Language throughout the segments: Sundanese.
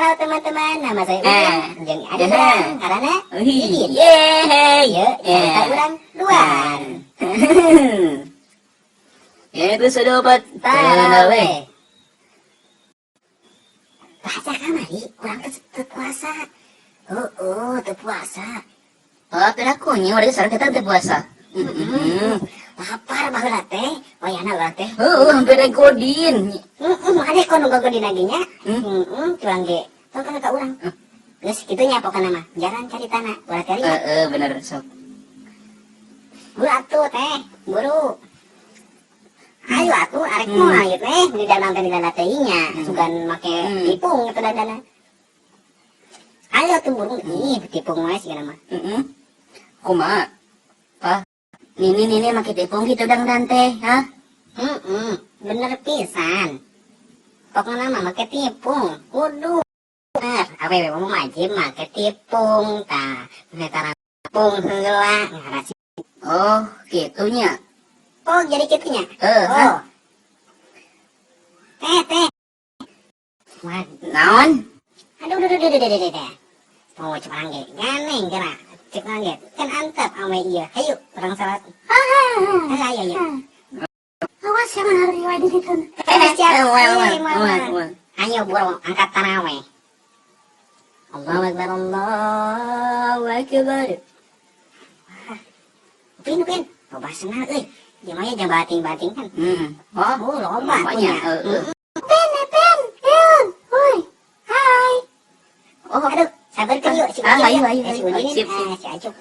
Halo teman-teman, nama saya Ujang. Jeung adi urang, ngaranna Didin. Yeay. Yeuh, carita urang duaan. Episode 4. Taraweh. Baca kamari, urang teh teu puasa. Oh, teu puasa. Oh, piraku nya urang sareng kita teu puasa. Lapar baheula teh, wayahna urang teh. Heeh, hampir godin. Heeh, ada kono godin lagi nya. Heeh, curang ge. Tong ka urang. Geus kitu nya pokona mah. Jalan caritana, ulah teh. Heeh, bener sok. Buru atuh teh, buru. Ayo atuh arek moal ieu teh, di danang teh di dana teh nya, sugan make tipung eta dandana. Ayo tuh buru, ih tipung wae sigana mah. Heeh. Kumaha? Pah. Nini nini make tipung gitu dangdan teh, hah? Heeh, bener pisan. Pokoknya mah make tipung, kudu. Bener, awewe mah wajib make tipung tah. Netara tipung heula ngarasi. Oh, gitunya. Oh, jadi gitunya. Eh, Oh. Teh, teh. Wah, naon? Aduh, aduh, aduh, aduh, aduh, aduh, aduh. Oh, cek urang ge, ganeng geura. Cek urang ge, kan antep ame ieu. Hayu, urang salat. Ah, ayo, ayo. Awas ya mana hari di situ. Eh, siap. Moal, moal, Eh, moal, moal, moal. Moal. Ayo buru angkat taraweh. Allahu Akbar, Allahu Akbar. Upin, Upin. Loba senal euy. Ieu mah ya bating-bating kan. Oh, Oh, loba lobanya. punya. Heeh. Pen, pen, Eun, woi, hai. Oh, Aduh, sabarkeun yuk si Ah, Ujin ayo, ya. Ayo, Eh, si ayo. Ujin, Sip, sip. ah, si Acuk.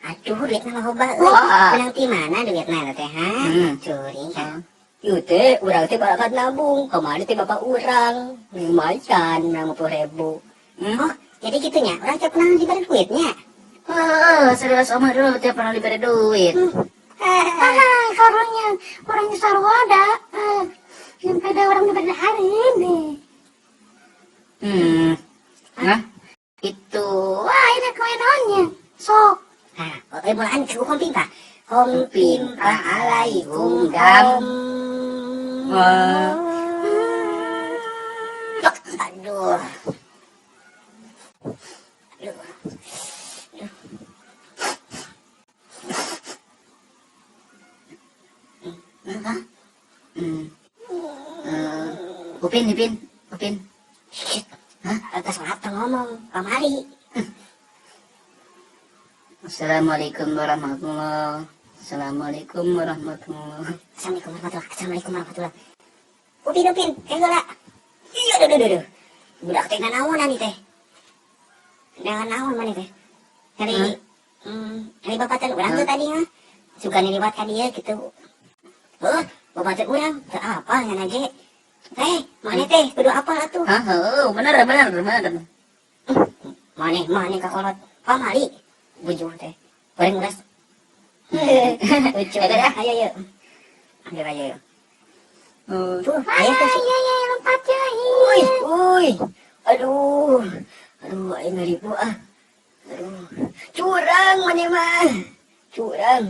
Aduh, duitna loba euy. Wah. Menang ti mana duitna teh, ha? Curi kan. Ieu teh urang teh barakat nabung. Kamari teh bapak urang lumayan 50.000. Oh, jadi gitunya. Urang teh pernah diberi duitnya. Oh, serius omah dulu teh pernah diberi duit. Ah, karunya orangnya sarua ada. Ah, yang pada orang diberi hari ini. Nah, itu. Wah, ini kue naonnya. Sok. Nah, eh mulaan ku hompimpa. Hompimpa alaikum Dam. dam. Wah. Aduh. Aduh. Aduh. Hah? Eh, Upin, Upin, Upin. Shit. Hah? Atas sholat teu ngomong, kamari. Assalamualaikum warahmatullahi. Assalamualaikum warahmatullahi. Assalamualaikum warahmatullahi. Assalamualaikum warahmatullahi. Upin, Upin, kayak heula. Iya, aduh, aduh, aduh. Budak teh naonan nih teh. Naon mana teh? Hari, Hah? hari bapak teh urang tuh Hah? tadi mah. Suka ngeliwat ka dieu gitu. Heuh, bapak teh urang teu apa ngan aja. Eh, mana teh kudu apal atuh. Hah, oh, bener, bener, bener. Maneh, maneh kakolot. Pamali. Bujuh teh. Goreng uras. Lucu. Ya, ya. Ayo, ayo. Ayo, ayo, ayo. Oh. Tuh, ayo tuh. Ah, iya, iya, lompat ya. Uy, uy. Aduh. Aduh, aing ngaripu ah. Aduh. Curang maneh mah. Curang.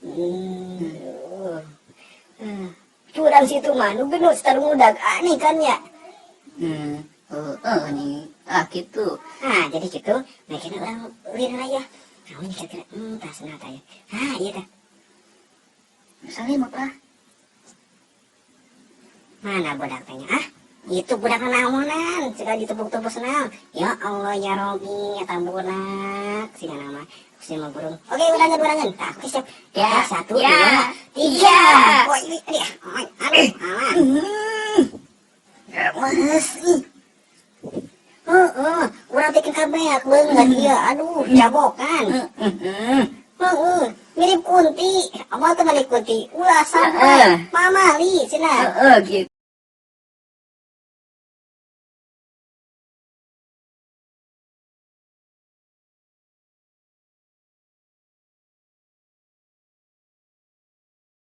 Aduh. Curang situ mah nu genut tarungudag aneh kan ya. Oh, oh, nih. Ah, gitu. Nah, jadi gitu. Nah, kira urang ulin lah ya. Nah, ini kira-kira, tas nah, tah ya. Ah, iya tah. Salim apa? Mana budak tanya? Ah, itu budak naonan, suka ditepuk-tepuk senang. Ya Allah ya Robi, eta budak sih nama. Sih mah burung. Oke, ulangan, ulangan. Tah, oke siap. Ya, Ya, satu, ya, dua, tiga. tiga. Oh, ini, ini. Oh, aduh, alah. Mas, ih. Heeh, urang teh kabeak beungeut ieu. Aduh, jabokan. Heeh, mirip kunti. Awal teh balik kunti. Ulah sampai Heeh. mamali cenah. Heeh, gitu.